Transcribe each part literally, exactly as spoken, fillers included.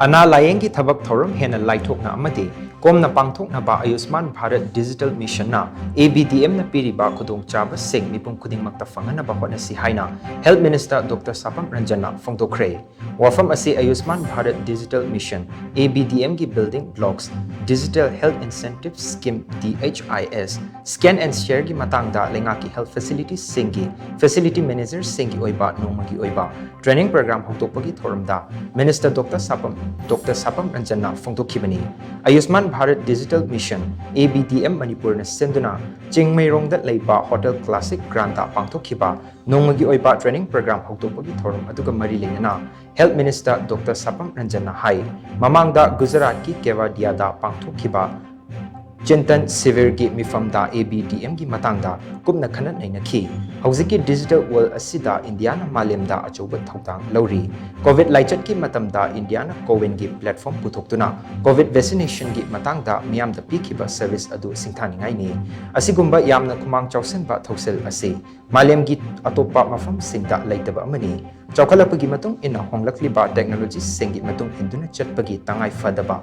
ꯑꯅꯥ ꯂꯥꯌꯦꯡꯒꯤ ꯊꯕꯛ ꯊꯧꯔꯝ ꯍꯦꯟꯅ ꯂꯥꯏꯊꯣꯛꯅ ꯑꯃꯗꯤ ꯀꯣꯝꯅ ꯄꯥꯡꯊꯣꯛꯅꯕ ꯑꯌꯨꯁꯃꯥꯟ ꯚꯥꯔꯠ ꯗꯤꯖꯤꯇꯦꯜ ꯃꯤꯁꯟꯅ ABDMꯅ ꯄꯤꯔꯤꯕ ꯈꯨꯗꯣꯡꯆꯥꯕꯁꯤꯡ ꯃꯤꯄꯨꯝ ꯈꯨꯗꯤꯡꯃꯛꯇ ꯐꯪꯍꯟꯅꯕ ꯍꯣꯠꯅꯁꯤ ꯍꯥꯏꯅ Health Minister Doctor ꯁꯥꯄꯝ ꯔꯟꯖꯟꯅ ꯐꯣꯡꯗꯣꯛꯈ꯭ꯔꯦ꯫ ꯋꯥꯐꯝ ꯑꯁꯤ ꯑꯌꯨꯁꯃꯥꯟ ꯚꯥꯔꯠ ꯗꯤꯖꯤꯇꯦꯜ ꯃꯤꯁꯟ, ABDMꯒꯤ Building Blocks, Digital Health Incentive Scheme, DHIS, Scan and Shareꯒꯤ ꯃꯇꯥꯡꯗ ꯂꯩꯉꯥꯛꯀꯤ health facilitiesꯁꯤꯡꯒꯤ facility managerꯁꯤꯡꯒꯤ ꯑꯣꯏꯕ ꯅꯣꯡꯃꯒꯤ ꯑꯣꯏꯕ training program ꯍꯧꯗꯣꯛꯄꯒꯤ ꯊꯧꯔꯝꯗ Minister Doctor ꯁꯥꯄꯝ, Doctor ꯁꯥꯄꯝ ꯔꯟꯖꯟꯅ ꯐꯣꯡꯗꯣꯛꯈꯤꯕꯅꯤ꯫ ꯑꯌꯨꯁꯃꯥꯟ ꯚꯥꯔꯠ ꯗꯤꯖꯤꯇꯦꯜ ꯃꯤꯁꯟ, ABDM ꯃꯅꯤꯄꯨꯔꯅ ꯁꯤꯟꯗꯨꯅ ꯆꯤꯡꯃꯩꯔꯣꯡꯗ ꯂꯩꯕ Hotel Classic Grandꯇ ꯄꯥꯡꯊꯣꯛꯈꯤꯕ ꯅꯣꯡꯃꯒꯤ ꯑꯣꯏꯕ training program ꯍꯧꯗꯣꯛꯄꯒꯤ ꯊꯧꯔꯝ ꯑꯗꯨꯒ ꯃꯔꯤ ꯂꯩꯅꯅ Health Minister Doctor ꯁꯥꯄꯝ ꯔꯟꯖꯟꯅ ꯍꯥꯏ, ꯃꯃꯥꯡꯗ ꯒꯨꯖꯔꯥꯠꯀꯤ ꯀꯦꯋꯥꯗꯤꯌꯥꯗ ꯄꯥꯡꯊꯣꯛꯈꯤꯕ ꯆꯤꯟꯇꯟ ꯁꯤꯕꯤꯔꯒꯤ ꯃꯤꯐꯝꯗ ABDMꯒꯤ ꯃꯇꯥꯡꯗ ꯀꯨꯞꯅ ꯈꯟꯅ ꯅꯩꯅꯈꯤ꯫ ꯍꯧꯖꯤꯛꯀꯤ digital world ꯑꯁꯤꯗ ꯏꯟꯗꯤꯌꯥꯅ ꯃꯥꯂꯦꯝꯗ ꯑꯆꯧꯕ ꯊꯧꯗꯥꯡ ꯂꯧꯔꯤ꯫ COVID ꯂꯥꯏꯆꯠꯀꯤ ꯃꯇꯝꯗ ꯏꯟꯗꯤꯌꯥꯅ CoWINꯒꯤ platform ꯄꯨꯊꯣꯛꯇꯨꯅ COVID vaccinationꯒꯤ ꯃꯇꯥꯡꯗ ꯃꯤꯌꯥꯝꯗ ꯄꯤꯈꯤꯕ service ꯑꯗꯨ ꯁꯤꯡꯊꯥꯅꯤꯡꯉꯥꯏꯅꯤ꯫ ꯑꯁꯤꯒꯨꯝꯕ ꯌꯥꯝꯅ ꯈꯨꯃꯥꯡ ꯆꯥꯎꯁꯤꯟꯕ ꯊꯧꯁꯤꯜ ꯑꯁꯤ ꯃꯥꯂꯦꯝꯒꯤ ꯑꯇꯣꯞꯄ ꯃꯐꯝꯁꯤꯡꯗ ꯂꯩꯇꯕ ꯑꯃꯅꯤ꯫ ꯆꯥꯎꯈꯠꯂꯛꯄꯒꯤ ꯃꯇꯨꯡ ꯏꯟꯅ ꯍꯣꯡꯂꯛꯂꯤꯕ technologyꯁꯤꯡꯒꯤ ꯃꯇꯨꯡ ꯏꯟꯗꯨꯅ ꯆꯠꯄꯒꯤ ꯇꯉꯥꯏ ꯐꯗꯕ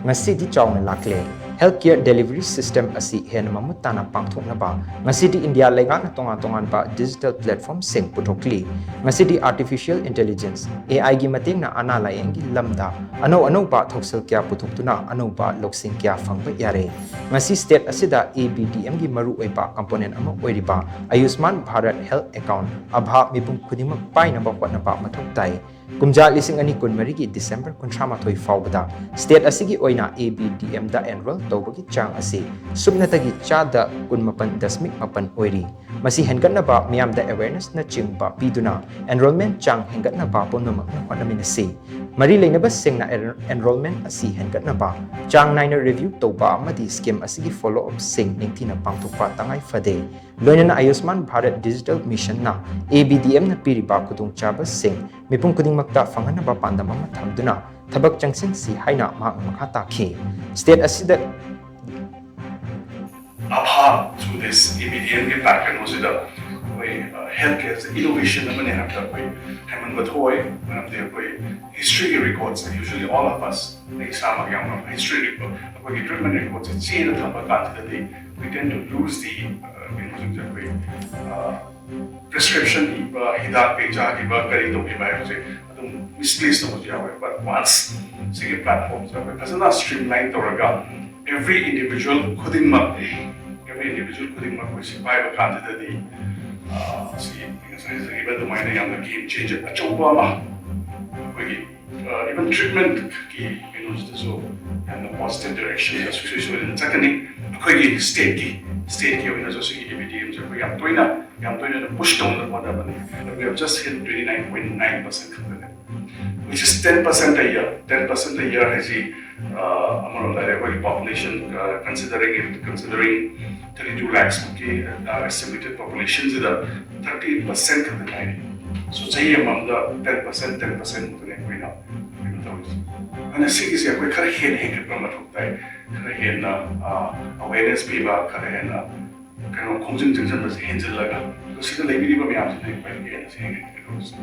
ꯉꯁꯤꯗꯤ ꯆꯥꯎꯅ ꯂꯥꯛꯂꯦ꯫ Healthcare delivery system ꯑꯁꯤ ꯍꯦꯟꯅ ꯃꯃꯨꯠ ꯇꯥꯅ ꯄꯥꯡꯊꯣꯛꯅꯕ ꯉꯁꯤꯗꯤ ꯏꯟꯗꯤꯌꯥ ꯂꯩꯉꯥꯛꯅ ꯇꯣꯉꯥꯟ ꯇꯣꯉꯥꯟꯕ digital platformꯁꯤꯡ ꯄꯨꯊꯣꯛꯂꯤ꯫ ꯉꯁꯤꯗꯤ artificial intelligence, AIꯒꯤ ꯃꯇꯦꯡꯅ ꯑꯅꯥ ꯂꯥꯌꯦꯡꯒꯤ ꯂꯝꯗ ꯑꯅꯧ ꯑꯅꯧꯕ ꯊꯧꯁꯤꯜ ꯀꯌꯥ ꯄꯨꯊꯣꯛꯇꯨꯅ ꯑꯅꯧꯕ ꯂꯧꯁꯤꯡ ꯀꯌꯥ ꯐꯪꯕ ꯌꯥꯔꯦ꯫ ꯉꯁꯤ state ꯑꯁꯤꯗ ABDMꯒꯤ ꯃꯔꯨꯑꯣꯏꯕ component ꯑꯃ ꯑꯣꯏꯔꯤꯕ ꯑꯌꯨꯁꯃꯥꯟ ꯚꯥꯔꯠ Health Account, ABHA, ꯃꯤꯄꯨꯝ ꯈꯨꯗꯤꯡꯃꯛ ꯄꯥꯏꯅꯕ ꯍꯣꯠꯅꯕ ꯃꯊꯧ ꯇꯥꯏ꯫ ꯀꯨꯝꯖꯥ ꯂꯤꯁꯤꯡ ꯑꯅꯤ ꯀꯨꯟꯃꯔꯤꯒꯤ December ꯀꯨꯟꯊ꯭ꯔꯥ ꯃꯥꯊꯣꯏ ꯐꯥꯎꯕꯗ state ꯑꯁꯤꯒꯤ ꯑꯣꯏꯅ ABDMꯗ enroll ꯇꯧꯕꯒꯤ ꯆꯥꯡ ꯑꯁꯤ ꯁꯨꯞꯅꯇꯒꯤ ꯆꯥꯗ ꯀꯨꯟꯃꯥꯄꯟ ꯗꯁꯃꯤꯛ ꯃꯥꯄꯟ ꯑꯣꯏꯔꯤ꯫ ꯃꯁꯤ ꯍꯦꯟꯒꯠꯅꯕ, ꯃꯤꯌꯥꯝꯗ awarenessꯅꯆꯤꯡꯕ ꯄꯤꯗꯨꯅ enrollment ꯆꯥꯡ ꯍꯦꯟꯒꯠꯅꯕ ꯄꯨꯝꯅꯃꯛꯅ ꯍꯣꯠꯅꯃꯤꯟꯅꯁꯤ꯫ ꯃꯔꯤ ꯂꯩꯅꯕꯁꯤꯡꯅ enrollment ꯑꯁꯤ ꯍꯦꯟꯒꯠꯅꯕ, ꯆꯥꯡ ꯅꯥꯏꯅ review ꯇꯧꯕ ꯑꯃꯗꯤ scheme ꯑꯁꯤꯒꯤ follow-upꯁꯤꯡ ꯅꯤꯡꯊꯤꯅ ꯄꯥꯡꯊꯣꯛꯄ ꯇꯉꯥꯏ ꯐꯗꯦ꯫ ꯂꯣꯏꯅꯅ ꯑꯌꯨꯁꯃꯥꯟ ꯚꯥꯔꯠ ꯗꯤꯖꯤꯇꯦꯜ ꯃꯤꯁꯟꯅ ABDMꯅ ꯄꯤꯔꯤꯕ ꯈꯨꯗꯣꯡꯆꯥꯕꯁꯤꯡ ꯃꯤꯄꯨꯝ ꯈꯨꯗꯤꯡꯃꯛꯇ ꯐꯪꯍꯟꯅꯕ ꯄꯥꯟꯗꯝ ꯑꯃ ꯊꯝꯗꯨꯅ ꯊꯕꯛ ꯆꯪꯁꯤꯟꯁꯤ ꯍꯥꯏꯅ ꯃꯍꯥꯛꯅ ꯃꯈꯥ ꯇꯥꯈꯤ꯫ State ꯑꯁꯤꯗ ABHA through this ABDMꯒꯤ ꯄ꯭ꯂꯦꯠꯐꯣꯝ ꯑꯁꯤꯗ ꯑꯩꯈꯣꯏ ꯍꯦꯜꯊ ꯀꯦꯌꯔꯁꯦ ꯏꯅꯣꯚꯦꯁꯟ ꯑꯃꯅꯦ ꯍꯥꯏꯕꯗ ꯑꯩꯈꯣꯏ ꯍꯥꯏꯃꯟꯕ ꯊꯣꯛꯑꯣꯏ꯫ ꯃꯔꯝꯗꯤ ꯑꯩꯈꯣꯏ ꯍꯤꯁꯇ꯭ꯔꯤꯒꯤ ꯔꯦꯀꯣꯔꯠꯁꯦ, usually all of us, ꯑꯩ ꯏꯁꯥꯃꯛ ꯌꯥꯎꯅ ꯍꯤꯁꯇ꯭ꯔꯤ, ꯑꯩꯈꯣꯏꯒꯤ ꯇ꯭ꯔꯤꯠꯃꯦꯟ ꯔꯦꯀꯣꯔꯠꯁꯦ ꯆꯦꯗ ꯊꯝꯕ ꯀꯥꯟꯁꯤꯗꯗꯤ we tend to lose the, uh, ꯀꯩꯅꯣꯁꯤꯡꯁꯦ, ꯑꯩꯈꯣꯏ ꯄ꯭ꯔꯤꯁꯀ꯭ꯔꯤꯞꯁꯟ ꯏꯕ, ꯍꯤꯗꯥꯛ ꯀꯩ ꯆꯥꯈꯤꯕ, ꯀꯔꯤ ꯇꯧꯈꯤꯕ ꯍꯥꯏꯕꯁꯦ ꯑꯗꯨꯝ ꯃꯤꯁꯄ꯭ꯂꯦꯁ ꯇꯧꯕꯁꯨ ꯌꯥꯎꯋꯦ꯫ But once ꯁꯤꯒꯤ ꯄ꯭ꯂꯦꯠꯐꯣꯝꯁꯤꯗ ꯑꯩꯈꯣꯏ ꯐꯖꯅ ꯁ꯭ꯇ꯭ꯔꯤꯝꯂꯥꯏꯟ ꯇꯧꯔꯒ every individual ꯈꯨꯗꯤꯡꯃꯛ, every individual ꯈꯨꯗꯤꯡꯃꯛ ꯑꯩꯈꯣꯏ ꯁꯤ ꯄꯥꯏꯕ ꯀꯥꯟꯁꯤꯗꯗꯤ, ꯑ, ꯁꯤ ꯉꯁꯥꯏ ꯍꯥꯏꯖꯈꯤꯕ ꯑꯗꯨꯃꯥꯏꯅ ꯌꯥꯝꯅ ꯒꯦꯝ ꯆꯦꯟꯖꯔ ꯑꯆꯧꯕ ꯑꯃ ꯑꯩꯈꯣꯏꯒꯤ, ꯑ, even ꯇ꯭ꯔꯤꯠꯃꯦꯟꯠꯀꯤ ꯀꯩꯅꯣꯁꯤꯗꯁꯨ ꯌꯥꯝꯅ ꯄꯣꯖꯤꯇꯤꯚ ꯗꯥꯏꯔꯦꯛꯁꯟꯗ ꯁꯨꯡꯁꯣꯏ ꯁꯣꯏꯗꯅ ꯆꯠꯀꯅꯤ꯫ ꯑꯩꯈꯣꯏꯒꯤ ꯁ꯭ꯇꯦꯠꯀꯤ, ꯁ꯭ꯇꯦꯠꯀꯤ ꯑꯣꯏꯅꯁꯨ ꯁꯤꯒꯤ ꯑꯦ ꯕꯤ ꯗꯤ ꯑꯦꯝꯁꯦ ꯑꯩꯈꯣꯏ ꯌꯥꯝ ꯇꯣꯏꯅ, ꯌꯥꯝ ꯇꯣꯏꯅ ꯑꯗꯨꯝ ꯄꯨꯁ ꯇꯧꯅꯕ ꯍꯣꯠꯅꯕꯅꯤ꯫ But we have just hit twenty nine point nine percent ꯈꯛꯇꯅꯦ, which is ten percent a year. Ten percent a year ꯍꯥꯏꯁꯤ, ꯑ, ꯑꯃꯔꯣꯝꯗ ꯍꯥꯏꯔꯗꯤ ꯑꯩꯈꯣꯏꯒꯤ population, ꯑ, considering it, considering thirty two lakhs ꯃꯨꯛꯀꯤ, ꯑ, estimated population ꯁꯤꯗ thirty percent ꯈꯛꯇ ꯉꯥꯏꯔꯤ꯫ So ꯆꯍꯤ ꯑꯃꯃꯝꯗ ten percent, ten percent ꯃꯨꯛꯇꯅꯦ ꯑꯩꯈꯣꯏꯅ ꯀꯩꯅꯣ ꯇꯧꯔꯤꯁꯦ꯫ ꯑꯗꯨꯅ ꯁꯤꯒꯤꯁꯦ ꯑꯩꯈꯣꯏ ꯈꯔ ꯍꯦꯟꯅ ꯍꯦꯟꯒꯠꯄ ꯃꯊꯧ ꯇꯥꯏ꯫ ꯈꯔ ꯍꯦꯟꯅ, ꯑ, awareness ꯄꯤꯕ, ꯈꯔ ꯍꯦꯟꯅ ꯀꯩꯅꯣ ꯈꯣꯡꯖꯤꯟ ꯆꯪꯁꯤꯟꯕꯁꯦ ꯍꯦꯟꯖꯤꯜꯂꯒ, ꯑꯗꯣ ꯁꯤꯗ ꯂꯩꯕꯤꯔꯤꯕ ꯃꯌꯥꯝꯁꯤꯅ ꯑꯩꯈꯣꯏ ꯍꯦꯟꯅ ꯁꯤ ꯍꯦꯟꯒꯠꯀꯗꯧꯔꯤꯁꯦ꯫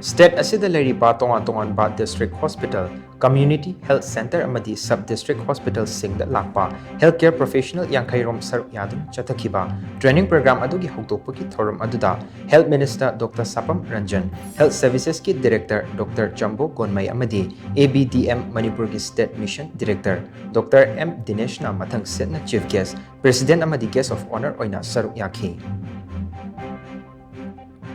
ꯁ꯭ꯇꯦꯠ ꯑꯁꯤꯗ ꯂꯩꯔꯤꯕ ꯇꯣꯉꯥꯟ ꯇꯣꯉꯥꯟꯕ district hospital, community health centre ꯑꯃꯗꯤ ꯁꯕ ꯗꯤꯁꯇ꯭ꯔꯤꯛ ꯍꯣꯁꯄꯤꯇꯥꯜꯁꯤꯡꯗ ꯂꯥꯛꯄ ꯍꯦꯜꯊ ꯀꯦꯌꯔ ꯄ꯭ꯔꯣꯐꯦꯁꯅꯦꯜ ꯌꯥꯡꯈꯩ ꯔꯣꯝ ꯁꯔꯨꯛ ꯌꯥꯗꯨꯅ ꯆꯠꯊꯈꯤꯕ ꯇ꯭ꯔꯦꯅꯤꯡ ꯄ꯭ꯔꯣꯒ꯭ꯔꯥꯝ ꯑꯗꯨꯒꯤ ꯍꯧꯗꯣꯛꯄꯒꯤ ꯊꯧꯔꯝ ꯑꯗꯨꯗ health minister doctor Sapam Ranjan, health ꯁꯔꯚꯤꯁꯦꯁꯀꯤ ꯗꯤꯔꯦꯛꯇꯔ ꯗꯣꯛꯇꯔ ꯖꯝꯕꯣ ꯒꯣꯟꯃꯩ ꯑꯃꯗꯤ ꯑꯦ ꯕꯤ ꯗꯤ ꯑꯦꯝ ꯃꯅꯤꯄꯨꯔꯒꯤ state mission director doctor M ꯗꯤꯅꯦꯁꯅ ꯃꯊꯪ ꯁꯤꯠꯅ ꯆꯤꯐ ꯒꯦꯁ꯭ꯠ, ꯄ꯭ꯔꯦꯁꯤꯗꯦꯟꯠ ꯑꯃꯗꯤ ꯒꯦꯁ꯭ꯠ ꯑꯣꯐ ꯑꯣꯅꯔ ꯑꯣꯏꯅ ꯁꯔꯨꯛ ꯌꯥꯈꯤ꯫